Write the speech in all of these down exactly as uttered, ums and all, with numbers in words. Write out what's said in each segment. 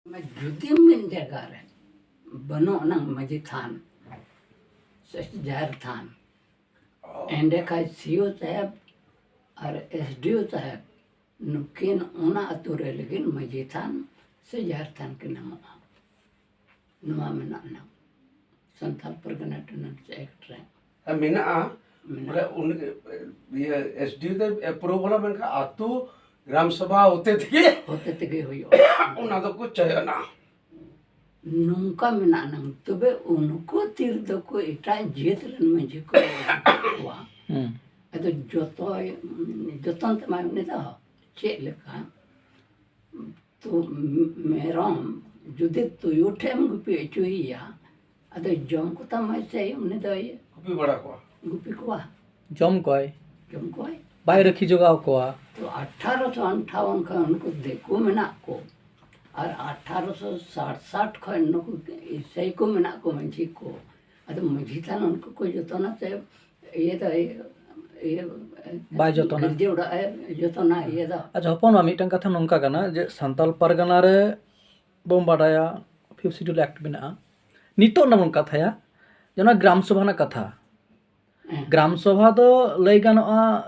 ᱡᱩᱫᱤ ᱢᱤᱫ ᱡᱟᱭᱜᱟ ᱨᱮ ᱵᱟᱹᱱᱩᱜ ᱟᱱᱟᱝ ᱢᱟᱹᱡᱷᱤ ᱛᱷᱟᱱ ᱥᱮ ᱡᱟᱦᱮᱨ ᱛᱷᱟᱱ, ᱮᱸᱰᱮᱠᱷᱟᱡ ᱥᱤᱭᱳ ᱥᱟᱦᱮᱵᱽ ᱟᱨ ᱮᱥ ᱰᱤ ᱳ ᱥᱟᱦᱮᱵᱽ ᱱᱩᱠᱤᱱ ᱚᱱᱟ ᱟᱹᱛᱩ ᱨᱮ ᱞᱟᱹᱜᱤᱫ ᱢᱟᱹᱡᱷᱤ ᱛᱷᱟᱱ ᱥᱮ ᱡᱟᱦᱮᱨ ᱛᱷᱟᱱ ᱠᱤᱱ ᱮᱢᱚᱜᱼᱟ᱾ ᱱᱚᱣᱟ ᱢᱮᱱᱟᱜ ᱟᱱᱟᱝ ᱥᱟᱱᱛᱟᱲ ᱯᱟᱨᱜᱟᱱᱟ ᱴᱩᱱᱟᱱᱥ ᱮᱠᱴ ᱨᱮ ᱦᱮᱸ, ᱢᱮᱱᱟᱜᱼᱟ᱾ ᱢᱮᱱᱟᱜᱼᱟ᱾ ᱵᱚᱞᱮ ᱩᱱᱤ, ᱤᱭᱟᱹ, ᱮᱥ ᱰᱤ ᱳ ᱫᱚ ᱮᱯᱨᱩᱵᱷ ᱵᱚᱞᱟ, ᱢᱮᱱᱠᱷᱟᱱ ᱟᱹᱛᱩ ᱜᱨᱟᱢ ᱥᱚᱵᱷᱟ ᱦᱚᱛᱮ ᱛᱮᱜᱮ ᱦᱚᱛᱮ ᱛᱮᱜᱮ ᱦᱩᱭᱩᱜᱼᱟ᱾ ᱚᱱᱟ ᱫᱚᱠᱚ ᱪᱚᱭᱚᱱᱟ᱾ ᱱᱚᱝᱠᱟ ᱢᱮᱱᱟᱜᱼᱟ ᱱᱟᱝ, ᱛᱚᱵᱮ ᱩᱱᱠᱩ ᱛᱤᱨ ᱫᱚᱠᱚ ᱮᱴᱟᱜ ᱡᱟᱹᱛ ᱨᱮᱱ ᱢᱟᱹᱡᱷᱤ ᱠᱚ ᱟᱹᱜᱩ ᱠᱚᱣᱟ᱾ ᱦᱩᱸ᱾ ᱟᱫᱚ ᱡᱚᱛᱚ, ᱡᱚᱛᱚᱱ ᱛᱮᱢᱟ ᱩᱱᱤ ᱫᱚ ᱪᱮᱫ ᱞᱮᱠᱟ? ᱛᱚ ᱢᱮᱨᱚᱢ ᱡᱩᱫᱤ ᱛᱩᱭᱩ ᱴᱷᱮᱱ ᱮᱢ ᱜᱩᱯᱤ ᱦᱚᱪᱚᱭᱮᱭᱟ, ᱟᱫᱚ ᱡᱚᱢ ᱠᱚᱛᱟᱢᱟᱭ ᱥᱮ ᱩᱱᱤ ᱫᱚᱭ ᱜᱩᱯᱤ ᱵᱟᱲᱟ ᱠᱚᱣᱟ᱾ ᱜᱩᱯᱤ ᱠᱚᱣᱟ᱾ ᱡᱚᱢ ᱠᱚᱣᱟᱭ᱾ ᱡᱚᱢ ᱠᱚᱣᱟᱭ᱾ ᱵᱟᱭ ᱨᱟᱹᱠᱷᱤ ᱡᱚᱜᱟᱣ ᱠᱚᱣᱟ᱾ ᱛᱚ ᱟᱴᱷᱟᱨᱚᱥᱚ ᱟᱴᱷᱟᱣᱚᱱ ᱠᱷᱚᱱ ᱩᱱᱠᱩ ᱫᱤᱠᱩ ᱢᱮᱱᱟᱜ ᱠᱚ, ᱟᱨ ᱟᱴᱷᱟᱨᱚᱥᱚ ᱥᱟᱴ ᱥᱟᱴ ᱠᱷᱚᱱ ᱱᱩᱠᱩ ᱤᱥᱟᱹᱭ ᱠᱚ ᱢᱮᱱᱟᱜ ᱠᱚ ᱢᱟᱹᱡᱷᱤ ᱠᱚ᱾ ᱟᱫᱚ ᱢᱟᱹᱡᱷᱤ ᱛᱷᱟᱱ ᱩᱱᱠᱩ ᱠᱚ ᱡᱚᱛᱚᱱᱟ ᱥᱮ ᱤᱭᱟᱹ ᱫᱚ, ᱤᱭᱟᱹ, ᱵᱟᱭ ᱡᱚᱛᱚᱱᱟ᱾ ᱜᱤᱨᱡᱟᱹ ᱚᱲᱟᱜ ᱮ ᱡᱚᱛᱚᱱᱟ, ᱤᱭᱟᱹ ᱫᱚ᱾ ᱟᱪᱪᱷᱟ, ᱦᱚᱯᱚᱱ ᱵᱟ, ᱢᱤᱫᱴᱟᱝ ᱠᱟᱛᱷᱟ ᱱᱚᱝᱠᱟ ᱠᱟᱱᱟ ᱡᱮ ᱥᱟᱱᱛᱟᱞ ᱯᱟᱨᱜᱟᱱᱟ ᱨᱮ ᱵᱚᱱ ᱵᱟᱰᱟᱭᱟ, ᱯᱷᱤᱯᱛᱷ ᱥᱤᱰᱩᱞ ᱮᱠᱴ ᱢᱮᱱᱟᱜᱼᱟ᱾ ᱱᱤᱛᱚᱜ ᱚᱱᱟ ᱵᱚᱱ ᱠᱟᱛᱷᱟᱭᱟ ᱡᱮ ᱚᱱᱟ ᱜᱨᱟᱢ ᱥᱚᱵᱷᱟ ᱨᱮᱱᱟᱜ ᱠᱟᱛᱷᱟ᱾ ᱦᱮᱸ᱾ ᱜᱨᱟᱢ ᱥᱚᱵᱷᱟ ᱫᱚ ᱞᱟᱹᱭ ᱜᱟᱱᱚᱜᱼᱟ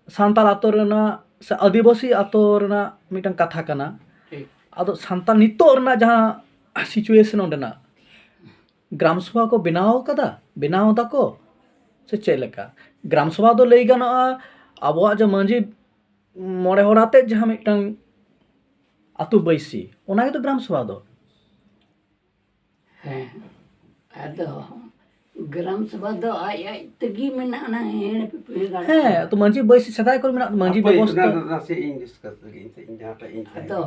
ᱥᱟᱱᱛᱟᱲ ᱟᱛᱳ ᱨᱮᱱᱟᱜ ᱥᱮ ᱟᱹᱫᱤᱵᱟᱹᱥᱤ ᱟᱛᱳ ᱨᱮᱱᱟᱜ ᱢᱤᱫᱴᱟᱝ ᱠᱟᱛᱷᱟ ᱠᱟᱱᱟ᱾ ᱴᱷᱤᱠ᱾ ᱟᱫᱚ ᱥᱟᱱᱛᱟᱲ ᱱᱤᱛᱚᱜ ᱨᱮᱱᱟᱜ ᱡᱟᱦᱟᱸ ᱥᱤᱪᱩᱭᱮᱥᱚᱱ ᱚᱸᱰᱮᱱᱟᱜ, ᱜᱨᱟᱢ ᱥᱚᱵᱷᱟ ᱠᱚ ᱵᱮᱱᱟᱣ ᱠᱟᱫᱟ, ᱵᱮᱱᱟᱣ ᱫᱟᱠᱚ ᱥᱮ ᱪᱮᱫ ᱞᱮᱠᱟ? ᱜᱨᱟᱢ ᱥᱚᱵᱷᱟ ᱫᱚ ᱞᱟᱹᱭ ᱜᱟᱱᱚᱜᱼᱟ ᱟᱵᱚᱣᱟᱜ ᱡᱮ ᱢᱟᱹᱡᱷᱤ ᱢᱚᱬᱮ ᱦᱚᱲ ᱟᱛᱮᱫ ᱡᱟᱦᱟᱸ ᱢᱤᱫᱴᱟᱝ ᱟᱛᱳ ᱵᱟᱹᱭᱥᱤ, ᱚᱱᱟ ᱜᱮᱛᱚ ᱜᱨᱟᱢ ᱥᱚᱵᱷᱟ ᱫᱚ᱾ ᱦᱮᱸ, ᱟᱫᱚ ᱜᱨᱟᱢ ᱥᱚᱵᱷᱟ ᱫᱚ ᱟᱡ ᱟᱡ ᱛᱮᱜᱮ ᱢᱮᱱᱟᱜᱼᱟ, ᱚᱱᱟ ᱦᱮᱲᱮ ᱯᱤᱯᱤᱲᱤ ᱜᱟᱲ ᱦᱮᱸ, ᱠᱚ᱾ ᱛᱚ ᱢᱟᱹᱡᱷᱤ ᱵᱟᱹᱭᱥᱤ ᱥᱮᱫᱟᱭ ᱠᱷᱚᱱ ᱢᱮᱱᱟᱜ, ᱢᱟᱹᱡᱷᱤ ᱦᱟᱯᱳᱭ, ᱵᱮᱵᱚᱥᱛᱷᱟ᱾ ᱚᱱᱟ ᱫᱚ ᱱᱟᱥᱮ ᱤᱧ ᱰᱤᱥᱠᱟᱥ ᱞᱮᱜᱮ, ᱤᱧ ᱥᱮ ᱤᱧ ᱡᱟᱦᱟᱸᱴᱟᱜ ᱤᱧ ᱟᱫᱚ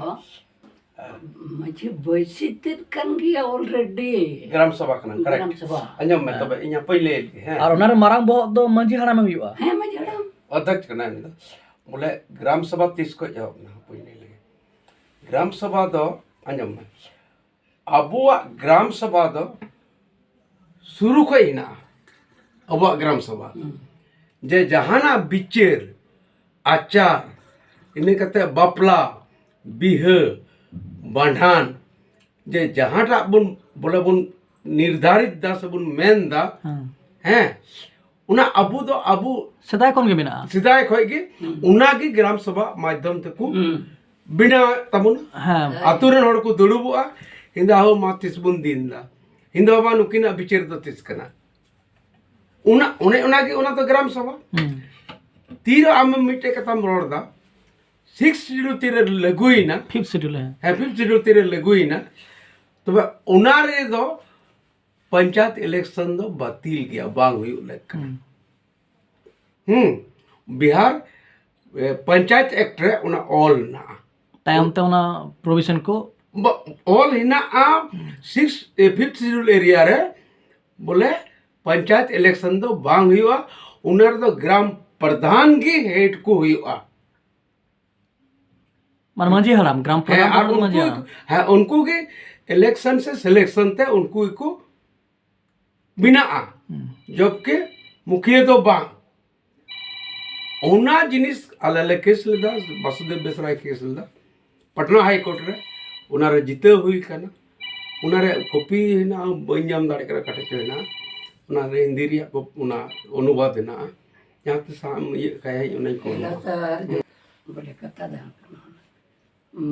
ᱢᱟᱹᱡᱷᱤ ᱵᱟᱹᱭᱥᱤ ᱛᱮᱫ ᱠᱟᱱ ᱜᱮᱭᱟ already᱾ ᱜᱨᱟᱢ ᱥᱚᱵᱷᱟ ᱠᱟᱱᱟ, ᱠᱚᱨᱮᱠᱴ᱾ ᱜᱨᱟᱢ ᱥᱚᱵᱷᱟ᱾ ᱟᱸᱡᱚᱢ ᱢᱮ ᱦᱮᱸ᱾ ᱛᱚᱵᱮ, ᱤᱧ ᱦᱟᱯᱳᱭ ᱞᱟᱹᱭ ᱞᱮᱜᱮ, ᱦᱮᱸ᱾ ᱟᱨ ᱚᱱᱟ ᱨᱮ ᱢᱟᱨᱟᱝ ᱵᱚᱦᱚᱜ ᱫᱚ ᱢᱟᱹᱡᱷᱤ ᱦᱟᱲᱟᱢᱮ ᱦᱩᱭᱩᱜᱼᱟ᱾ ᱦᱮᱸ, ᱢᱟᱹᱡᱷᱤ ᱦᱟᱲᱟᱢ᱾ ᱚᱫᱽᱫᱷᱚᱠᱥ ᱠᱟᱱᱟᱭ ᱩᱱᱤ ᱫᱚ᱾ ᱵᱚᱞᱮ, ᱜᱨᱟᱢ ᱥᱚᱵᱷᱟ ᱛᱤᱥ ᱠᱷᱚᱡ ᱮᱦᱚᱵ ᱮᱱᱟ? ᱦᱟᱯᱳᱭ ᱞᱟᱹᱭ ᱞᱮᱜᱮ᱾ ᱜᱨᱟᱢ ᱥᱚᱵᱷᱟ ᱫᱚ, ᱟᱸᱡᱚᱢ ᱢᱮ, ᱟᱵᱚᱣᱟᱜ ᱜᱨᱟᱢ ᱥᱚᱵᱷᱟ ᱫᱚ ᱥᱩᱨᱩ ᱠᱷᱚᱡ ᱦᱮᱱᱟᱜᱼᱟ᱾ ᱟᱵᱚᱣᱟᱜ ᱜᱨᱟᱢ ᱥᱚᱵᱷᱟ ᱦᱩᱸ᱾ ᱡᱮ ᱡᱟᱦᱟᱱᱟᱜ ᱵᱤᱪᱟᱹᱨ, ᱟᱪᱟᱨ, ᱤᱱᱟᱹ ᱠᱟᱛᱮ ᱵᱟᱯᱞᱟ, ᱵᱤᱦᱟᱹ, ᱵᱟᱱᱰᱷᱟᱱ, ᱡᱮ ᱡᱟᱦᱟᱸᱴᱟᱜ ᱵᱚᱱ ᱵᱚᱞᱮ ᱵᱚᱱ ᱱᱤᱨᱫᱷᱟᱨᱤᱛ ᱫᱟ ᱥᱮ ᱵᱚᱱ ᱢᱮᱱ ᱫᱟ, ᱦᱮᱸ᱾ ᱦᱮᱸ, ᱚᱱᱟ ᱟᱵᱚ ᱫᱚ ᱟᱵᱚ ᱥᱮᱫᱟᱭ ᱠᱷᱚᱱ ᱜᱮ ᱢᱮᱱᱟᱜᱼᱟ᱾ ᱥᱮᱫᱟᱭ ᱠᱷᱚᱱ ᱜᱮ ᱦᱩᱸ᱾ ᱚᱱᱟᱜᱮ ᱜᱨᱟᱢ ᱥᱚᱵᱷᱟ ᱢᱟᱫᱽᱫᱷᱚᱢ ᱛᱮᱠᱚ ᱦᱩᱸ᱾ ᱵᱮᱱᱟᱣᱮᱫ ᱛᱟᱵᱚᱱᱟ᱾ ᱦᱮᱸ᱾ ᱟᱛᱳ ᱨᱮᱱ ᱦᱚᱲ ᱠᱚ ᱫᱩᱲᱩᱵᱚᱜᱼᱟ, ᱦᱤᱸᱫᱟ ᱦᱳ ᱢᱟ ᱛᱤᱥ ᱵᱚᱱ ᱫᱤᱱ ᱫᱟ, ᱦᱤᱸᱫᱟ ᱵᱟᱵᱟ ᱱᱩᱠᱤᱱᱟᱜ ᱵᱤᱪᱟᱹᱨ ᱫᱚ ᱛᱤᱥ ᱠᱟᱱᱟ? ᱚᱱᱟ, ᱚᱱᱮ ᱚᱱᱟᱜᱮ ᱚᱱᱟ ᱫᱚ ᱜᱨᱟᱢ ᱥᱚᱵᱷᱟ᱾ ᱦᱩᱸ᱾ ᱛᱤᱨᱮ ᱟᱢ ᱢᱤᱫᱴᱮᱡ ᱠᱟᱛᱷᱟᱢ ᱨᱚᱲ ᱫᱟ, ᱥᱤᱠᱥ ᱥᱤᱰᱩᱞ ᱛᱤᱨᱮ ᱞᱟᱹᱜᱩᱭᱮᱱᱟ, ᱯᱷᱤᱯᱛᱷ ᱥᱤᱰᱩᱞ, ᱦᱮᱸ᱾ ᱦᱮᱸ, ᱯᱷᱤᱯᱛᱷ ᱥᱤᱰᱩᱞ ᱛᱤᱨᱮ ᱞᱟᱹᱜᱩᱭᱮᱱᱟ, ᱛᱚᱵᱮ ᱚᱱᱟ ᱨᱮᱫᱚ ᱯᱚᱧᱪᱟᱭᱮᱛ ᱤᱞᱮᱠᱥᱚᱱ ᱫᱚ ᱵᱟᱹᱛᱤᱞ ᱜᱮᱭᱟ, ᱵᱟᱝ ᱦᱩᱭᱩᱜ ᱞᱮᱠ ᱠᱟᱱᱟ᱾ ᱦᱩᱸ᱾ ᱦᱩᱸ, ᱵᱤᱦᱟᱨ, ᱮ, ᱯᱚᱧᱪᱟᱭᱮᱛ ᱮᱠᱴ ᱨᱮ ᱚᱱᱟ ᱚᱞ ᱢᱮᱱᱟᱜᱼᱟ᱾ ᱛᱟᱭᱚᱢ ᱛᱮ ᱚᱱᱟ ᱯᱨᱚᱵᱷᱤᱥᱚᱱ ᱠᱚ ᱵᱟ-, ᱚᱞ ᱦᱮᱱᱟᱜᱼᱟ, ᱥᱤᱠᱥ, ᱮ, ᱯᱷᱤᱯᱛᱷ ᱥᱤᱰᱩᱞ ᱮᱨᱤᱭᱟ ᱨᱮ, ᱵᱚᱞᱮ ᱯᱚᱧᱪᱟᱭᱮᱛ ᱤᱞᱮᱠᱥᱚᱱ ᱫᱚ ᱵᱟᱝ ᱦᱩᱭᱩᱜᱼᱟ, ᱚᱱᱟ ᱨᱮᱫᱚ ᱜᱨᱟᱢ ᱯᱨᱚᱫᱷᱟᱱ ᱜᱮ ᱦᱮᱰ ᱠᱚ ᱦᱩᱭᱩᱜᱼᱟ᱾ ᱢᱟᱱᱮ ᱢᱟᱹᱡᱷᱤ ᱦᱟᱲᱟᱢ, ᱜᱨᱟᱢ ᱦᱮᱸ, ᱯᱨᱚᱫᱷᱟᱱ ᱟᱨ ᱫᱚ ᱩᱱᱠᱩ, ᱢᱟᱹᱡᱷᱤ ᱦᱟᱲᱟᱢ᱾ ᱦᱮᱸ, ᱩᱱᱠᱩ ᱜᱮ ᱤᱞᱮᱠᱥᱚᱱ ᱥᱮ ᱥᱤᱞᱮᱠᱥᱚᱱ ᱛᱮ ᱩᱱᱠᱩ ᱜᱮᱠᱚ ᱵᱮᱱᱟᱜᱼᱟ᱾ ᱦᱩᱸ᱾ ᱡᱚᱵᱠᱤ ᱢᱩᱠᱷᱤᱭᱟᱹ ᱫᱚ ᱵᱟᱝ᱾ ᱚᱱᱟ ᱡᱤᱱᱤᱥ ᱟᱞᱮ ᱞᱮ ᱠᱮᱥ ᱞᱮᱫᱟ, ᱵᱟᱥᱩᱫᱮᱵ ᱵᱮᱥᱨᱟᱭ ᱠᱮᱥ ᱞᱮᱫᱟ ᱯᱟᱴᱱᱟ ᱦᱟᱭ ᱠᱳᱨᱴ ᱨᱮ, ᱚᱱᱟ ᱨᱮ ᱡᱤᱛᱟᱹᱣ ᱦᱩᱭ ᱠᱟᱱᱟ᱾ ᱚᱱᱟ ᱨᱮ ᱠᱚᱯᱤ ᱦᱮᱱᱟᱜᱼᱟ, ᱵᱟᱹᱧ ᱧᱟᱢ ᱫᱟᱲᱮᱭᱟᱜ ᱠᱟᱱᱟ, ᱚᱠᱟ ᱴᱷᱮᱡ ᱪᱚ ᱦᱮᱱᱟᱜᱼᱟ᱾ ᱚᱱᱟ ᱨᱮ ᱦᱤᱱᱫᱤ ᱨᱮᱭᱟᱜ ᱠᱚ-, ᱚᱱᱟ ᱚᱱᱩᱵᱟᱫ ᱦᱮᱱᱟᱜᱼᱟ᱾ ᱡᱟᱦᱟᱸ ᱛᱤᱥ ᱟᱢ ᱤᱭᱟᱹᱜ ᱠᱷᱟᱡ ᱚᱱᱟᱧ ᱠᱚᱞ ᱟᱢᱟ᱾ ᱞᱟᱛᱟᱨ ᱜᱮ ᱵᱚᱞᱮ ᱠᱟᱛᱷᱟ ᱫᱚ ᱠᱟᱱᱟ᱾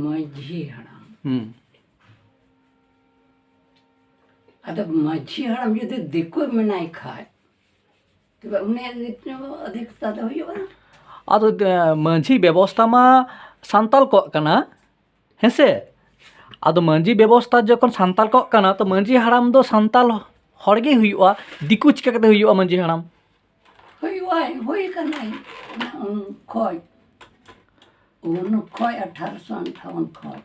ᱢᱟᱹᱡᱷᱤ ᱦᱟᱲᱟᱢ᱾ ᱦᱩᱸ᱾ ᱟᱫᱚ ᱢᱟᱹᱡᱷᱤ ᱦᱟᱲᱟᱢ ᱡᱩᱫᱤ ᱫᱤᱠᱩ ᱢᱮᱱᱟᱭ ᱠᱷᱟᱡ, ᱛᱚᱵᱮ ᱩᱱᱤᱭᱟᱜ ᱜᱮ ᱚᱫᱷᱤᱠᱛᱟ ᱫᱚ ᱦᱩᱭᱩᱜᱼᱟ᱾ ᱟᱫᱚ, ᱮ, ᱢᱟᱹᱡᱷᱤ ᱵᱮᱵᱚᱥᱛᱷᱟ ᱢᱟ ᱥᱟᱱᱛᱟᱞ ᱠᱚᱣᱟᱜ ᱠᱟᱱᱟ, ᱦᱮᱸ ᱥᱮ? ᱟᱫᱚ ᱢᱟᱹᱡᱷᱤ ᱵᱮᱵᱚᱥᱛᱷᱟ ᱡᱚᱠᱷᱚᱱ ᱥᱟᱱᱛᱟᱞ ᱠᱚᱣᱟᱜ ᱠᱟᱱᱟ, ᱛᱚ ᱢᱟᱹᱡᱷᱤ ᱦᱟᱲᱟᱢ ᱫᱚ ᱥᱟᱱᱛᱟᱞ ᱦᱚᱲ ᱜᱮ ᱦᱩᱭᱩᱜᱼᱟ, ᱫᱤᱠᱩ ᱪᱤᱠᱟ ᱠᱟᱛᱮ ᱦᱩᱭᱩᱜᱼᱟ ᱢᱟᱹᱡᱷᱤ ᱦᱟᱲᱟᱢ? ᱦᱩᱭᱩᱜᱼᱟᱭ, ᱦᱩᱭ ᱠᱟᱱᱟᱭ᱾ ᱩᱱ ᱠᱷᱚᱡ, ᱩᱱ ᱠᱷᱚᱡ ᱟᱴᱷᱟᱨᱚᱥᱚ ᱟᱴᱷᱟᱣᱚᱱ ᱠᱷᱚᱡ᱾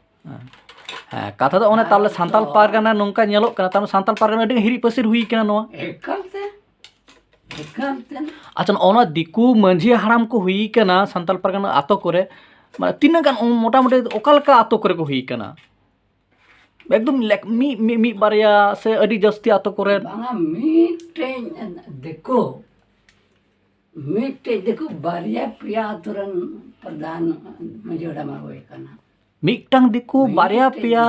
ᱦᱮᱸ, ᱠᱟᱛᱷᱟ ᱫᱚ ᱚᱱᱮ ᱛᱟᱦᱞᱮ ᱟᱨ ᱥᱟᱱᱛᱟᱞ ᱛᱚ ᱯᱟᱨᱜᱟᱱᱟ ᱱᱚᱝᱠᱟ ᱧᱮᱞᱚᱜ ᱠᱟᱱᱟ, ᱛᱟᱦᱞᱮ ᱥᱟᱱᱛᱟᱞ ᱯᱟᱨᱜᱟᱱᱟ ᱟᱹᱰᱤ ᱦᱤᱨᱤᱡ ᱯᱟᱹᱥᱤᱨ ᱦᱩᱭ ᱠᱟᱱᱟ ᱱᱚᱣᱟ᱾ ᱮᱠᱟᱞ ᱛᱮ, ᱮᱠᱟᱞ ᱛᱮ᱾ ᱟᱪᱪᱷᱟ, ᱱᱚᱜᱼᱚ ᱱᱚᱣᱟ ᱫᱤᱠᱩ ᱢᱟᱹᱡᱷᱤ ᱦᱟᱲᱟᱢ ᱠᱚ ᱦᱩᱭ ᱠᱟᱱᱟ ᱥᱟᱱᱛᱟᱞ ᱯᱟᱨᱜᱟᱱᱟ ᱟᱛᱳ ᱠᱚᱨᱮ, ᱢᱟᱱᱮ ᱛᱤᱱᱟᱹᱜ ᱜᱟᱱ ᱩᱱ-, ᱢᱚᱴᱟᱢᱩᱴᱤ ᱚᱠᱟ ᱞᱮᱠᱟ ᱟᱛᱳ ᱠᱚᱨᱮ ᱠᱚ ᱦᱩᱭ ᱠᱟᱱᱟ? ᱮᱠᱫᱚᱢ ᱞᱮᱠ-, ᱢᱤᱫ, ᱢᱤᱫ, ᱢᱤᱫ ᱵᱟᱨᱭᱟ ᱥᱮ ᱟᱹᱰᱤ ᱡᱟᱹᱥᱛᱤ ᱟᱛᱳ ᱠᱚᱨᱮ? ᱵᱟᱝᱟ, ᱢᱤᱫᱴᱮᱡ ᱫᱤᱠᱩ, ᱢᱤᱫᱴᱮᱡ ᱫᱤᱠᱩ ᱵᱟᱨᱭᱟ ᱯᱮᱭᱟ ᱟᱛᱳ ᱨᱮᱱ ᱯᱨᱚᱫᱷᱟᱱ ᱢᱟᱹᱡᱷᱤ ᱦᱟᱲᱟᱢ ᱦᱩᱭ ᱠᱟᱱᱟ᱾ ᱢᱤᱫᱴᱟᱝ ᱫᱤᱠᱩ ᱢᱤᱫᱴᱟᱝ ᱵᱟᱨᱭᱟ ᱫᱤᱠᱩ᱾ ᱯᱮᱭᱟ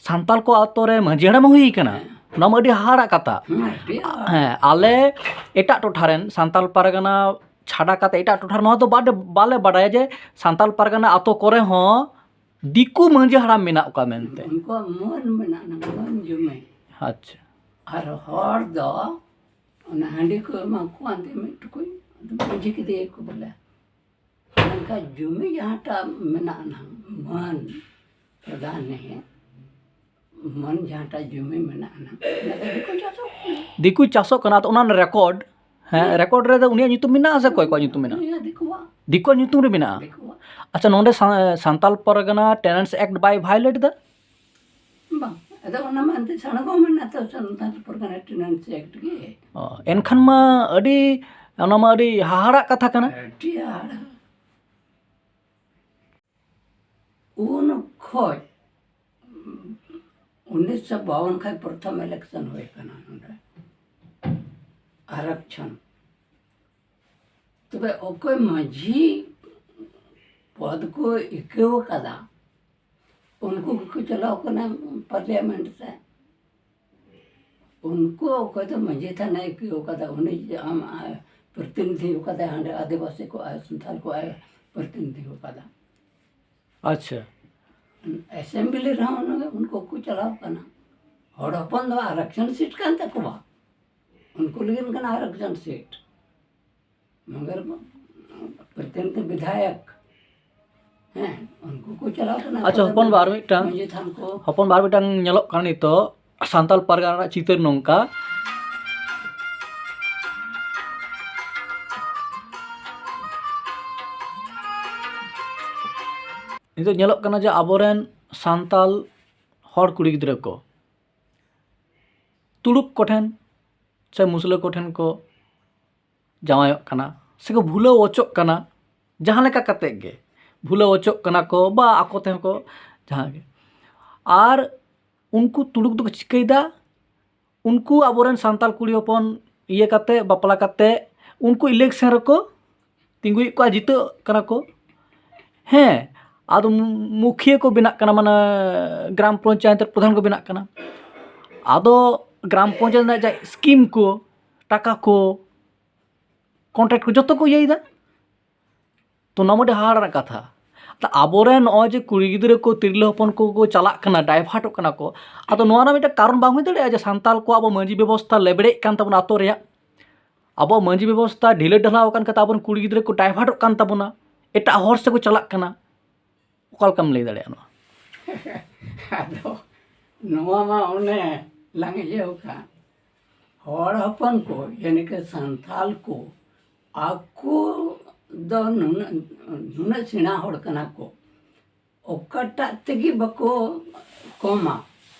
ᱥᱟᱱᱛᱟᱞ ᱠᱚ ᱟᱛᱳ ᱨᱮ ᱢᱟᱹᱡᱷᱤ ᱦᱟᱲᱟᱢ ᱦᱩᱭ ᱠᱟᱱᱟ᱾ ᱦᱮᱸ᱾ ᱚᱱᱟ ᱢᱟ ᱟᱹᱰᱤ ᱦᱟᱦᱟᱲᱟᱜ ᱠᱟᱛᱷᱟ᱾ ᱦᱮᱸ, ᱟᱹᱰᱤ ᱦᱟᱦᱟᱲᱟᱜ᱾ ᱦᱮᱸ, ᱟᱞᱮ ᱮᱴᱟᱜ ᱴᱚᱴᱷᱟ ᱨᱮᱱ ᱥᱟᱱᱛᱟᱞ ᱯᱟᱨᱜᱟᱱᱟ ᱪᱷᱟᱰᱟ ᱠᱟᱛᱮ ᱮᱴᱟᱜ ᱴᱚᱴᱷᱟ ᱨᱮ ᱱᱚᱣᱟ ᱫᱚ ᱵᱟᱰᱮ-, ᱵᱟᱞᱮ ᱵᱟᱰᱟᱭᱟ ᱡᱮ ᱥᱟᱱᱛᱟᱞ ᱯᱟᱨᱜᱟᱱᱟ ᱟᱛᱳ ᱠᱚᱨᱮ ᱦᱚᱸ ᱫᱤᱠᱩ ᱢᱟᱹᱡᱷᱤ ᱦᱟᱲᱟᱢ ᱢᱮᱱᱟᱜ ᱠᱚᱣᱟ ᱢᱮᱱᱛᱮ᱾ ᱩᱱᱠᱩᱣᱟᱜ ᱢᱟᱹᱱ ᱢᱮᱱᱟᱜᱼᱟ, ᱢᱟᱹᱱ ᱡᱩᱢᱤ᱾ ᱟᱪᱪᱷᱟ᱾ ᱟᱨ ᱦᱚᱲ ᱫᱚ ᱚᱱᱟ ᱦᱟᱺᱰᱤ ᱠᱚ ᱮᱢᱟ ᱠᱚᱣᱟ, ᱮᱱᱛᱮ ᱢᱤᱫ ᱴᱩᱠᱩᱡ, ᱟᱫᱚ ᱢᱟᱹᱡᱷᱤ ᱠᱮᱫᱮᱭᱟᱠᱚ ᱵᱚᱞᱮ᱾ ᱢᱮᱱᱠᱷᱟᱱ ᱡᱩᱢᱤ ᱡᱟᱦᱟᱸᱴᱟᱜ ᱢᱮᱱᱟᱜᱼᱟ ᱱᱟᱝ, ᱢᱟᱹᱱ ᱯᱨᱚᱫᱷᱟᱱ ᱱᱤᱭᱮ, ᱢᱟᱹᱱ ᱡᱟᱦᱟᱸᱴᱟᱜ ᱡᱩᱢᱤ ᱢᱮᱱᱟᱜᱼᱟ ᱱᱟᱝ, ᱚᱱᱟ ᱫᱚ ᱫᱤᱠᱩ ᱪᱟᱥᱚᱜ ᱠᱟᱱᱟ᱾ ᱫᱤᱠᱩ ᱪᱟᱥᱚᱜ ᱠᱟᱱᱟ, ᱛᱚ ᱚᱱᱟ ᱨᱮᱠᱚᱨᱰ, ᱦᱮᱸ, ᱦᱮᱸ᱾ ᱨᱮᱠᱚᱨᱰ ᱨᱮᱫᱚ ᱩᱱᱤᱭᱟᱜ ᱧᱩᱛᱩᱢ ᱢᱮᱱᱟᱜᱼᱟ ᱥᱮ ᱚᱠᱚᱭ ᱠᱚᱣᱟᱜ ᱧᱩᱛᱩᱢ ᱢᱮᱱᱟᱜᱼᱟ? ᱩᱱᱤᱭᱟᱜ ᱫᱤᱠᱩᱣᱟᱜ᱾ ᱫᱤᱠᱩᱣᱟᱜ ᱧᱩᱛᱩᱢ ᱨᱮ ᱢᱮᱱᱟᱜᱼᱟ? ᱫᱤᱠᱩᱣᱟᱜ᱾ ᱟᱪᱪᱷᱟ, ᱱᱚᱰᱮ ᱥᱟ-, ᱥᱟᱱᱛᱟᱞ ᱯᱟᱨᱜᱟᱱᱟ ᱴᱮᱱᱮᱱᱴᱥ ᱮᱠᱴ ᱵᱟᱭ ᱵᱷᱟᱭᱳᱞᱮᱴ ᱮᱫᱟ? ᱵᱟᱝ, ᱟᱫᱚ ᱚᱱᱟ ᱢᱟ ᱮᱱᱛᱮ ᱥᱟᱬᱜᱚ ᱢᱮᱱᱟᱜ ᱛᱚ, ᱥᱟᱱᱛᱟᱲ ᱯᱟᱨᱜᱟᱱᱟ ᱴᱮᱱᱮᱱᱥᱤ ᱮᱠᱴ ᱜᱮ᱾ ᱚ, ᱮᱱᱠᱷᱟᱱ ᱢᱟ ᱟᱹᱰᱤ, ᱚᱱᱟ ᱢᱟ ᱟᱹᱰᱤ ᱦᱟᱦᱟᱲᱟᱜ ᱠᱟᱛᱷᱟ ᱠᱟᱱᱟ᱾ ᱟᱹᱰᱤ ᱦᱟᱦᱟᱲᱟᱜ᱾ ᱩᱱ ᱠᱷᱚᱡ, ᱩᱱᱤᱥᱥᱚ ᱵᱟᱣᱚᱱ ᱠᱷᱚᱡ ᱯᱨᱚᱛᱷᱚᱢ ᱤᱞᱮᱠᱥᱚᱱ ᱦᱩᱭ ᱠᱟᱱᱟ ᱱᱚᱰᱮ, ᱟᱨᱟᱠᱪᱷᱚᱱ᱾ ᱛᱚᱵᱮ ᱚᱠᱚᱭ ᱢᱟᱹᱡᱷᱤ ᱯᱚᱫᱽ ᱠᱚ ᱟᱹᱭᱠᱟᱹᱣ ᱠᱟᱫᱟ, ᱩᱱᱠᱩ ᱜᱮᱠᱚ ᱪᱟᱞᱟᱣ ᱠᱟᱱᱟ ᱯᱟᱨᱞᱤᱭᱟᱢᱮᱱᱴ ᱛᱮ᱾ ᱩᱱᱠᱩ ᱚᱠᱚᱭ ᱫᱚ ᱢᱟᱹᱡᱷᱤ ᱛᱷᱟᱱᱮ ᱟᱹᱭᱠᱟᱹᱣ ᱠᱟᱫᱟ, ᱩᱱᱤ ᱡᱮ ᱟᱢ, ᱟ, ᱯᱨᱚᱛᱤᱱᱤᱫᱷᱤ ᱠᱟᱫᱟᱭ, ᱦᱟᱸᱰᱮ ᱟᱹᱫᱤᱵᱟᱹᱥᱤ ᱠᱚ ᱟᱭ, ᱥᱟᱱᱛᱟᱲ ᱠᱚ ᱟᱭ ᱯᱨᱚᱛᱤᱱᱤᱫᱷᱤ ᱠᱟᱫᱟ᱾ ᱟᱪᱪᱷᱟ᱾ ᱮᱥᱮᱢᱵᱞᱤ ᱨᱮᱦᱚᱸ ᱩᱱ-, ᱩᱱᱠᱩ ᱠᱚ ᱪᱟᱞᱟᱣ ᱠᱟᱱᱟ᱾ ᱦᱚᱲ ᱦᱚᱯᱚᱱ ᱫᱚ ᱟᱨᱟᱠᱥᱚᱱ ᱥᱤᱴ ᱠᱟᱱ ᱛᱟᱠᱚᱣᱟ, ᱩᱱᱠᱩ ᱞᱟᱹᱜᱤᱫ ᱠᱟᱱᱟ ᱟᱨᱟᱠᱥᱚᱱ ᱥᱤᱴ᱾ ᱢᱚᱜᱚᱨ ᱯᱨᱚᱛᱤᱱᱤᱫᱷᱤ ᱵᱤᱫᱷᱟᱭᱚᱠ, ᱦᱮᱸ, ᱩᱱᱠᱩ ᱠᱚ ᱪᱟᱞᱟᱣ ᱠᱟᱱᱟ᱾ ᱟᱪᱪᱷᱟ, ᱟᱠᱚ ᱦᱚᱯᱚᱱ ᱫᱚ ᱵᱟ, ᱟᱨ ᱢᱤᱫᱴᱟᱝ, ᱢᱟᱹᱡᱷᱤ ᱛᱷᱟᱱ ᱠᱚ᱾ ᱦᱚᱯᱚᱱ ᱵᱟ, ᱟᱨ ᱢᱤᱫᱴᱟᱝ ᱧᱮᱞᱚᱜ ᱠᱟᱱᱟ ᱱᱤᱛᱚᱜ ᱥᱟᱱᱛᱟᱞ ᱯᱟᱨᱜᱟᱱᱟ ᱨᱮᱱᱟᱜ ᱪᱤᱛᱟᱹᱨ ᱱᱚᱝᱠᱟ᱾ ᱱᱤᱛᱚᱜ ᱧᱮᱞᱚᱜ ᱠᱟᱱᱟ ᱡᱮ ᱟᱵᱚᱨᱮᱱ ᱥᱟᱱᱛᱟᱞ ᱦᱚᱲ ᱠᱩᱲᱤ ᱜᱤᱫᱽᱨᱟᱹ ᱠᱚ ᱛᱩᱲᱩᱠ ᱠᱚᱴᱷᱮᱱ ᱥᱮ ᱢᱩᱥᱞᱟᱹ ᱠᱚᱴᱷᱮᱱ ᱠᱚ ᱡᱟᱶᱟᱭᱚᱜ ᱠᱟᱱᱟ, ᱥᱮᱠᱚ ᱵᱷᱩᱞᱟᱹᱣ ᱚᱪᱚᱜ ᱠᱟᱱᱟ, ᱡᱟᱦᱟᱸ ᱞᱮᱠᱟ ᱠᱟᱛᱮᱫ ᱜᱮ ᱵᱷᱩᱞᱟᱹᱣ ᱚᱪᱚᱜ ᱠᱟᱱᱟ ᱠᱚ, ᱵᱟ ᱟᱠᱚ ᱛᱮᱦᱚᱸ ᱠᱚ ᱡᱟᱦᱟᱸ ᱜᱮ᱾ ᱟᱨ ᱩᱱᱠᱩ ᱛᱩᱲᱩᱠ ᱫᱚᱠᱚ ᱪᱤᱠᱟᱹᱭᱮᱫᱟ? ᱩᱱᱠᱩ ᱟᱵᱚᱨᱮᱱ ᱥᱟᱱᱛᱟᱲ ᱠᱩᱲᱤ ᱦᱚᱯᱚᱱ ᱤᱭᱟᱹ ᱠᱟᱛᱮ, ᱵᱟᱯᱞᱟ ᱠᱟᱛᱮ, ᱩᱱᱠᱩ ᱤᱞᱮᱠᱥᱚᱱ ᱨᱮᱠᱚ ᱛᱤᱸᱜᱩᱭᱮᱫ ᱠᱚᱣᱟ, ᱡᱤᱛᱟᱹᱜ ᱠᱟᱱᱟ ᱠᱚ᱾ ᱦᱮᱸ, ᱟᱫᱚ ᱢᱩᱠᱷᱤᱭᱟᱹ ᱠᱚ ᱵᱮᱱᱟᱜ ᱠᱟᱱᱟ, ᱢᱟᱱᱮ ᱜᱨᱟᱢ ᱯᱚᱧᱪᱟᱭᱮᱛ ᱨᱮ ᱯᱨᱚᱫᱷᱟᱱ ᱠᱚ ᱵᱮᱱᱟᱜ ᱠᱟᱱᱟ᱾ ᱟᱫᱚ ᱜᱨᱟᱢ ᱯᱚᱧᱪᱟᱭᱮᱛ ᱨᱮᱱᱟᱜ ᱡᱟᱦᱟᱸ ᱥᱠᱤᱢ ᱠᱚ, ᱴᱟᱠᱟ ᱠᱚ, ᱠᱚᱱᱴᱨᱟᱠᱴ ᱠᱚ ᱡᱚᱛᱚ ᱠᱚ ᱤᱭᱟᱹᱭᱮᱫᱟ᱾ ᱛᱚ ᱱᱚᱣᱟ ᱢᱤᱫᱴᱮᱱ ᱦᱟᱦᱟᱲᱟᱜ ᱨᱮᱱᱟᱜ ᱠᱟᱛᱷᱟ᱾ ᱛᱚ ᱟᱵᱚᱨᱮᱱ ᱱᱚᱜᱼᱚᱭ ᱡᱮ ᱠᱩᱲᱤ ᱜᱤᱫᱽᱨᱟᱹ ᱠᱚ, ᱛᱤᱨᱞᱟᱹ ᱦᱚᱯᱚᱱ ᱠᱚ ᱠᱚ ᱪᱟᱞᱟᱜ ᱠᱟᱱᱟ, ᱰᱟᱭᱵᱷᱟᱨᱴᱚᱜ ᱠᱟᱱᱟ ᱠᱚ, ᱟᱫᱚ ᱱᱚᱣᱟ ᱨᱮᱱᱟᱜ ᱢᱤᱫᱴᱮᱱ ᱠᱟᱨᱚᱱ ᱵᱟᱝ ᱦᱩᱭ ᱫᱟᱲᱮᱭᱟᱜᱼᱟ ᱡᱮ ᱥᱟᱱᱛᱟᱲ ᱠᱚ ᱟᱵᱚ ᱢᱟᱹᱡᱷᱤ ᱵᱮᱵᱚᱥᱛᱷᱟ ᱞᱮᱵᱲᱮᱜ ᱠᱟᱱ ᱛᱟᱵᱚᱱᱟ ᱟᱛᱳ ᱨᱮᱭᱟᱜ? ᱟᱵᱚᱣᱟᱜ ᱢᱟᱹᱡᱷᱤ ᱵᱮᱵᱚᱥᱛᱷᱟ ᱰᱷᱤᱞᱟᱹ ᱰᱷᱟᱞᱟᱣ ᱟᱠᱟᱱ ᱠᱷᱟᱹᱛᱤᱨ ᱟᱵᱚᱨᱮᱱ ᱠᱩᱲᱤ ᱜᱤᱫᱽᱨᱟᱹ ᱠᱚ ᱰᱟᱭᱵᱷᱟᱨᱴᱚᱜ ᱠᱟᱱ ᱛᱟᱵᱚᱱᱟ, ᱮᱴᱟᱜ ᱦᱚᱨ ᱥᱮᱫ ᱠᱚ ᱪᱟᱞᱟᱜ ᱠᱟᱱᱟ᱾ ᱚᱠᱟ ᱞᱮᱠᱟᱢ ᱞᱟᱹᱭ ᱫᱟᱲᱮᱭᱟᱜᱼᱟ ᱱᱚᱣᱟ? ᱟᱫᱚ ᱱᱚᱣᱟ ᱢᱟ ᱚᱱᱮ ᱞᱟᱝ ᱤᱭᱟᱹᱣ ᱠᱟᱱ, ᱦᱚᱲ ᱦᱚᱯᱚᱱ ᱠᱚ, ᱭᱟᱱᱤ ᱠᱤ ᱥᱟᱱᱛᱟᱞ ᱠᱚ, ᱟᱠᱚ ᱫᱚ ᱱᱩᱱᱟᱹᱜ, ᱱᱩᱱᱟᱹᱜ ᱥᱮᱬᱟ ᱦᱚᱲ ᱠᱟᱱᱟ ᱠᱚ, ᱚᱠᱟᱴᱟᱜ ᱛᱮᱜᱮ ᱵᱟᱠᱚ ᱠᱚᱢᱟ,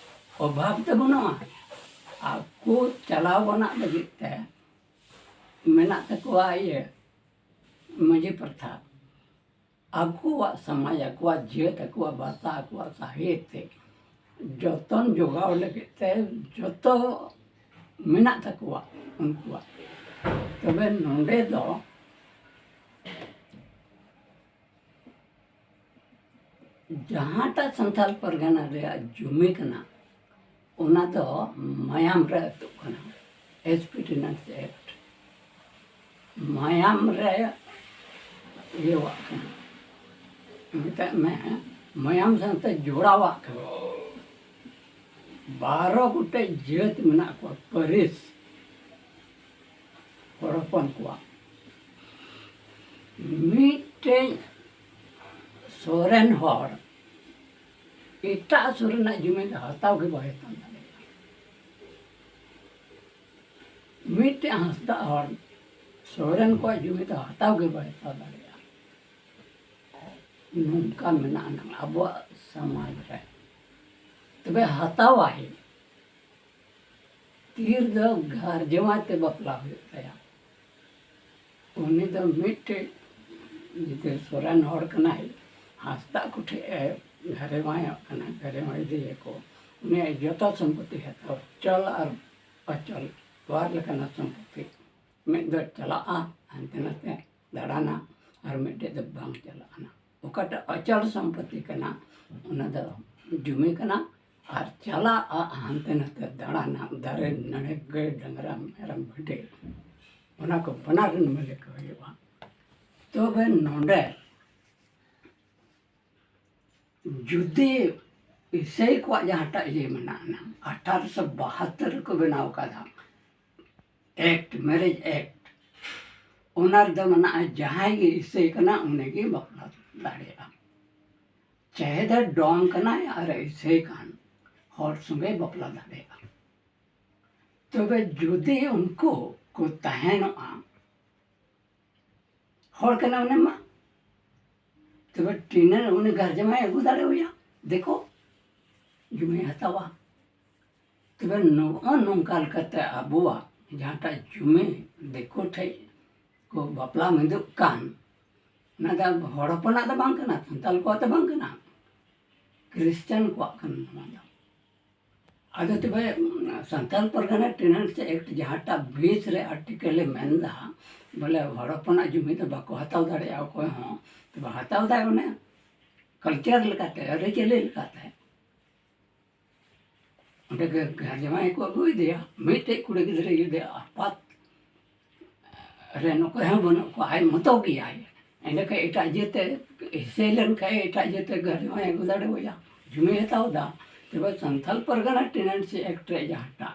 ᱚᱵᱷᱟᱵ ᱫᱚ ᱵᱟᱹᱱᱩᱜᱼᱟ᱾ ᱟᱠᱚ ᱪᱟᱞᱟᱣ ᱜᱟᱱᱚᱜ ᱞᱟᱹᱜᱤᱫ ᱛᱮ ᱢᱮᱱᱟᱜ ᱛᱟᱠᱚᱣᱟ ᱤᱭᱟᱹ ᱢᱟᱹᱡᱷᱤ ᱯᱨᱚᱛᱷᱟ, ᱟᱠᱚᱣᱟᱜ ᱥᱚᱢᱟᱡᱽ, ᱟᱠᱚᱣᱟᱜ ᱡᱟᱹᱛ, ᱟᱠᱚᱣᱟᱜ ᱵᱷᱟᱥᱟ, ᱟᱠᱚᱣᱟᱜ ᱥᱟᱦᱤᱛ ᱡᱚᱛᱚᱱ ᱡᱚᱜᱟᱣ ᱞᱟᱹᱜᱤᱫ ᱛᱮ ᱡᱚᱛᱚ ᱢᱮᱱᱟᱜ ᱛᱟᱠᱚᱣᱟ ᱩᱱᱠᱩᱣᱟᱜ᱾ ᱛᱚᱵᱮ ᱱᱚᱰᱮ ᱫᱚ ᱡᱟᱦᱟᱸᱴᱟᱜ ᱥᱟᱱᱛᱟᱲ ᱯᱟᱨᱜᱟᱱᱟ ᱨᱮᱭᱟᱜ ᱡᱩᱢᱤ ᱠᱟᱱᱟ, ᱚᱱᱟ ᱫᱚ ᱢᱟᱭᱟᱢ ᱨᱮ ᱟᱹᱛᱩᱜ ᱠᱟᱱᱟ᱾ ᱮᱥᱯᱤ ᱰᱤᱱᱟᱱᱥ ᱮᱠᱴ ᱢᱟᱭᱟᱢ ᱨᱮ ᱤᱭᱟᱹᱣᱟᱜ ᱠᱟᱱᱟ, ᱢᱮᱛᱟᱜ ᱢᱮ ᱢᱟᱭᱟᱢ ᱥᱟᱶᱛᱮ ᱡᱚᱲᱟᱣᱟᱜ ᱠᱟᱱᱟ᱾ ᱵᱟᱨᱚ ᱜᱚᱴᱮᱡ ᱡᱟᱹᱛ ᱢᱮᱱᱟᱜ ᱠᱚᱣᱟ, ᱯᱟᱹᱨᱤᱥ ᱦᱚᱲ ᱦᱚᱯᱚᱱ ᱠᱚᱣᱟᱜ᱾ ᱢᱤᱫᱴᱮᱡ ᱥᱚᱨᱮᱱ ᱦᱚᱲ ᱮᱴᱟᱜ ᱥᱚᱨᱮᱱᱟᱜ ᱡᱩᱢᱤ ᱫᱚ ᱦᱟᱛᱟᱣ ᱜᱮ ᱵᱟᱭ ᱦᱟᱛᱟᱣ ᱫᱟᱲᱮᱭᱟᱜᱼᱟ᱾ ᱢᱤᱫᱴᱮᱡ ᱦᱟᱸᱥᱫᱟ ᱦᱚᱲ ᱥᱚᱨᱮᱱ ᱠᱚᱣᱟᱜ ᱡᱩᱢᱤ ᱫᱚ ᱦᱟᱛᱟᱣ ᱜᱮ ᱵᱟᱭ ᱦᱟᱛᱟᱣ ᱫᱟᱲᱮᱭᱟᱜᱼᱟ᱾ ᱱᱚᱝᱠᱟ ᱢᱮᱱᱟᱜᱼᱟ ᱱᱟᱝ ᱟᱵᱚᱣᱟᱜ ᱥᱚᱢᱟᱡᱽ ᱨᱮ᱾ ᱛᱚᱵᱮ ᱦᱟᱛᱟᱣᱟᱭ, ᱛᱤᱨ ᱫᱚ ᱜᱷᱟᱨ ᱡᱟᱶᱟᱭ ᱛᱮ ᱵᱟᱯᱞᱟ ᱦᱩᱭᱩᱜ ᱛᱟᱭᱟ᱾ ᱩᱱᱤ ᱫᱚ ᱢᱤᱫᱴᱮᱡ ᱡᱩᱫᱤ ᱥᱚᱨᱮᱱ ᱦᱚᱲ ᱠᱟᱱᱟᱭ, ᱦᱟᱸᱥᱫᱟ ᱠᱚᱴᱷᱮᱡ ᱮ ᱜᱷᱟᱨᱮᱣᱟᱭᱚᱜ ᱠᱟᱱᱟ, ᱜᱷᱟᱨᱮᱣᱟᱭ ᱤᱫᱤᱭᱟᱠᱚ, ᱩᱱᱤᱭᱟᱜ ᱡᱚᱛᱚ ᱥᱚᱢᱯᱚᱛᱤ ᱦᱟᱛᱟᱣ, ᱪᱚᱞ ᱟᱨ ᱚᱪᱚᱞ ᱵᱟᱨ ᱞᱮᱠᱟᱱᱟᱜ ᱥᱚᱢᱯᱚᱛᱤ᱾ ᱢᱤᱫ ᱫᱚ ᱪᱟᱞᱟᱜᱼᱟ ᱦᱟᱱᱛᱮ ᱱᱟᱛᱮ ᱫᱟᱬᱟᱱᱟ, ᱟᱨ ᱢᱤᱫᱴᱮᱡ ᱫᱚ ᱵᱟᱝ ᱪᱟᱞᱟᱜᱼᱟ᱾ ᱚᱠᱟᱴᱟᱜ ᱚᱪᱚᱞ ᱥᱚᱢᱯᱚᱛᱤ ᱠᱟᱱᱟ, ᱚᱱᱟ ᱫᱚ ᱡᱩᱢᱤ ᱠᱟᱱᱟ᱾ ᱟᱨ ᱪᱟᱞᱟᱜᱼᱟ ᱦᱟᱱᱛᱮ ᱱᱟᱛᱮ ᱫᱟᱬᱟᱱᱟ, ᱫᱟᱨᱮ ᱱᱟᱹᱲᱤ, ᱜᱟᱹᱭ ᱰᱟᱝᱨᱟ ᱢᱮᱨᱚᱢ ᱵᱷᱤᱰᱤ, ᱚᱱᱟ ᱠᱚ ᱵᱟᱱᱟᱨ ᱨᱮᱱ ᱢᱟᱹᱞᱤᱠ ᱦᱩᱭᱩᱜᱼᱟ᱾ ᱛᱚᱵᱮ ᱱᱚᱰᱮ ᱡᱩᱫᱤ ᱤᱥᱟᱹᱭ ᱠᱚᱣᱟᱜ ᱡᱟᱦᱟᱸᱴᱟᱜ ᱤᱭᱟᱹ ᱢᱮᱱᱟᱜᱼᱟ, ᱟᱴᱷᱟᱨᱚᱥᱚ ᱵᱟᱦᱟᱛᱛᱳᱨ ᱨᱮᱠᱚ ᱵᱮᱱᱟᱣ ᱠᱟᱫᱟ ᱮᱠᱴ, ᱢᱮᱨᱮᱡᱽ ᱮᱠᱴ, ᱚᱱᱟ ᱨᱮᱫᱚ ᱢᱮᱱᱟᱜᱼᱟ ᱡᱟᱦᱟᱸᱭ ᱜᱮ ᱤᱥᱟᱹᱭ ᱠᱟᱱᱟ ᱩᱱᱤᱜᱮ ᱵᱟᱯᱞᱟ ᱫᱟᱲᱮᱭᱟᱜᱼᱟ᱾ ᱪᱟᱦᱮ ᱫᱚ ᱰᱚᱢ ᱠᱟᱱᱟᱭ ᱟᱨ ᱤᱥᱟᱹᱭ ᱠᱟᱱ, ᱦᱚᱲ ᱥᱚᱸᱜᱮ ᱵᱟᱯᱞᱟ ᱫᱟᱲᱮᱭᱟᱜᱼᱟ᱾ ᱛᱚᱵᱮ ᱡᱩᱫᱤ ᱩᱱᱠᱩ ᱠᱚ ᱛᱟᱦᱮᱱᱚᱜᱼᱟ, ᱦᱚᱲ ᱠᱟᱱᱟ ᱩᱱᱤ ᱢᱟ, ᱛᱚᱵᱮ ᱴᱤᱱᱟᱹ ᱩᱱᱤ ᱜᱟᱨᱡᱮᱱ ᱢᱟᱭ ᱟᱹᱜᱩ ᱫᱟᱲᱮᱣᱟᱭᱟ, ᱫᱮᱠᱷᱚ ᱡᱩᱢᱤᱭ ᱦᱟᱛᱟᱣᱟ᱾ ᱛᱚᱵᱮ ᱱᱚᱜᱼᱚ ᱱᱚᱝᱠᱟ ᱞᱮᱠᱟᱛᱮ ᱟᱵᱚᱣᱟᱜ ᱡᱟᱦᱟᱸᱴᱟᱜ ᱡᱩᱢᱤ ᱫᱤᱠᱩ ᱴᱷᱮᱡ ᱠᱚ ᱵᱟᱯᱞᱟ ᱢᱤᱫᱚᱜ ᱠᱟᱱ, ᱚᱱᱟ ᱫᱚ ᱦᱚᱲ ᱦᱚᱯᱚᱱᱟᱜ ᱫᱚ ᱵᱟᱝ ᱠᱟᱱᱟ, ᱥᱟᱱᱛᱟᱞ ᱠᱚᱣᱟᱜ ᱫᱚ ᱵᱟᱝ ᱠᱟᱱᱟ, ᱠᱨᱤᱥᱪᱟᱱ ᱠᱚᱣᱟᱜ ᱠᱟᱱᱟ ᱱᱚᱣᱟ ᱫᱚ᱾ ᱟᱫᱚ ᱛᱚᱵᱮ ᱥᱟᱱᱛᱟᱞ ᱯᱟᱨᱜᱟᱱᱟ ᱴᱮᱱᱮᱱᱴᱥ ᱮᱠᱴ ᱡᱟᱦᱟᱸᱴᱟᱜ ᱵᱤᱥ ᱨᱮ ᱟᱨᱴᱤᱠᱮᱞ ᱮ ᱢᱮᱱᱫᱟ, ᱵᱚᱞᱮ ᱦᱚᱲ ᱦᱚᱯᱚᱱᱟᱜ ᱡᱩᱢᱤ ᱫᱚ ᱵᱟᱠᱚ ᱦᱟᱛᱟᱣ ᱫᱟᱲᱮᱭᱟᱜᱼᱟ ᱚᱠᱚᱭ ᱦᱚᱸ, ᱛᱚᱵᱮ ᱦᱟᱛᱟᱣ ᱫᱟᱭ ᱚᱱᱮ ᱠᱟᱞᱪᱟᱨ ᱞᱮᱠᱟᱛᱮ, ᱟᱹᱨᱤᱪᱟᱹᱞᱤ ᱞᱮᱠᱟᱛᱮ᱾ ᱚᱸᱰᱮ ᱜᱮ ᱜᱷᱟᱨ ᱡᱟᱶᱟᱭ ᱠᱚ ᱟᱹᱜᱩᱭᱮᱫᱮᱭᱟ, ᱢᱤᱫᱴᱮᱡ ᱠᱩᱲᱤ ᱜᱤᱫᱽᱨᱟᱹ ᱡᱩᱫᱤ ᱟᱯᱟᱛ ᱨᱮᱱ ᱚᱠᱚᱭ ᱦᱚᱸ ᱵᱟᱹᱱᱩᱜ ᱠᱚᱣᱟ, ᱟᱡ ᱢᱚᱛᱚ ᱜᱮᱭᱟᱭ, ᱮᱸᱰᱮᱠᱷᱟᱱ ᱮᱴᱟᱜ ᱡᱟᱹᱛ ᱮ ᱦᱤᱥᱟᱹᱭ ᱞᱮᱱᱠᱷᱟᱱ ᱮᱴᱟᱜ ᱡᱟᱹᱛ ᱮ ᱜᱷᱟᱨ ᱡᱟᱶᱟᱭ ᱟᱹᱜᱩ ᱫᱟᱲᱮᱣᱟᱭᱟ, ᱡᱩᱢᱤ ᱦᱟᱛᱟᱣ ᱮᱫᱟ᱾ ᱛᱚᱵᱮ ᱥᱟᱱᱛᱟᱞ ᱯᱟᱨᱜᱟᱱᱟ ᱴᱮᱱᱮᱱᱴᱥᱤ ᱮᱠᱴ ᱨᱮ ᱡᱟᱦᱟᱸᱴᱟᱜ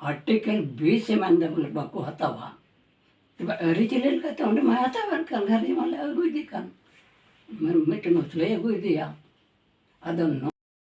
ᱟᱨᱴᱤᱠᱮᱞ ᱵᱤᱥ ᱮ ᱢᱮᱱᱫᱟ ᱵᱚᱞᱮ ᱵᱟᱠᱚ ᱦᱟᱛᱟᱣᱟ, ᱛᱚᱵᱮ ᱟᱹᱨᱤᱪᱟᱹᱞᱤ ᱞᱮᱠᱟᱛᱮ ᱚᱸᱰᱮ ᱢᱟᱭ ᱦᱟᱛᱟᱣᱮᱫ ᱠᱟᱱ, ᱜᱷᱟᱨ ᱡᱟᱶᱟᱭ ᱞᱮ ᱟᱹᱜᱩᱭᱮᱫᱮ ᱠᱟᱱ, ᱢᱤᱫᱴᱮᱱ ᱢᱩᱥᱞᱟᱹᱭ ᱟᱹᱜᱩᱭᱮᱫᱮᱭᱟ᱾ ᱟᱫᱚ